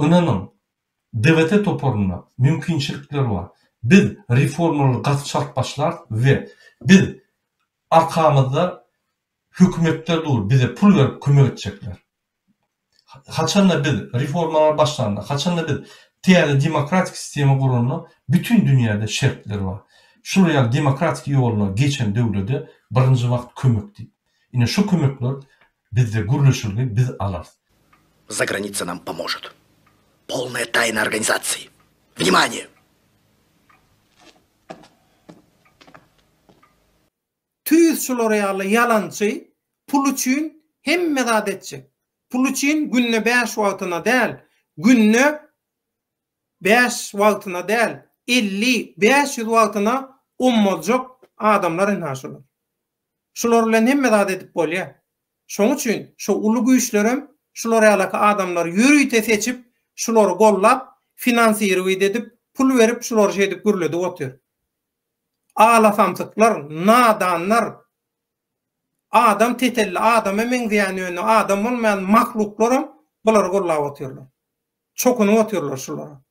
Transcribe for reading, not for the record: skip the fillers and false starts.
Ynanyň, DWT toparynda mümkinçilikler bar. Biz reformalary gaty çalt başlarys we biz arkamyzda hökümetler dur, bize pul berip kömek etjekler. Haçanda biz reformalar başlanda, haçanda biz täze demokratik sistema guranda bütin dünýäde şertler bar. Şular ýaly demokratik ýoluna geçen döwlede birinji wagt kömek diýip. Ine şu kömekler bizde gürleşilgi biz alarys. Zagranica nam pomožet. Polnaya tayna organizatsiyi. Vnimaniye! Tüýs şular ýaly ýalançy pul üçin hemme zat etjek. Pul üçin günde bäş wagtyna däl, günde bäş wagtyna däl, 50, 500 wagtyna ommaljak adamlar ynha şular. Şular bilen hemme zat edip bolýar. Şoň üçin şo uly güýçlerem şular ýalaky adamlary ýörite seçip, şulary gollap, finansirowit edip, pul berip şulary şeýdip gürledip otyr. Ala samsyklar, nadanlar, adam tetelli, adama meňzeýän ýöne adam bolmaýan mahluklaram bulary gollap otyrlar. Çokunyp otyrlar şulara.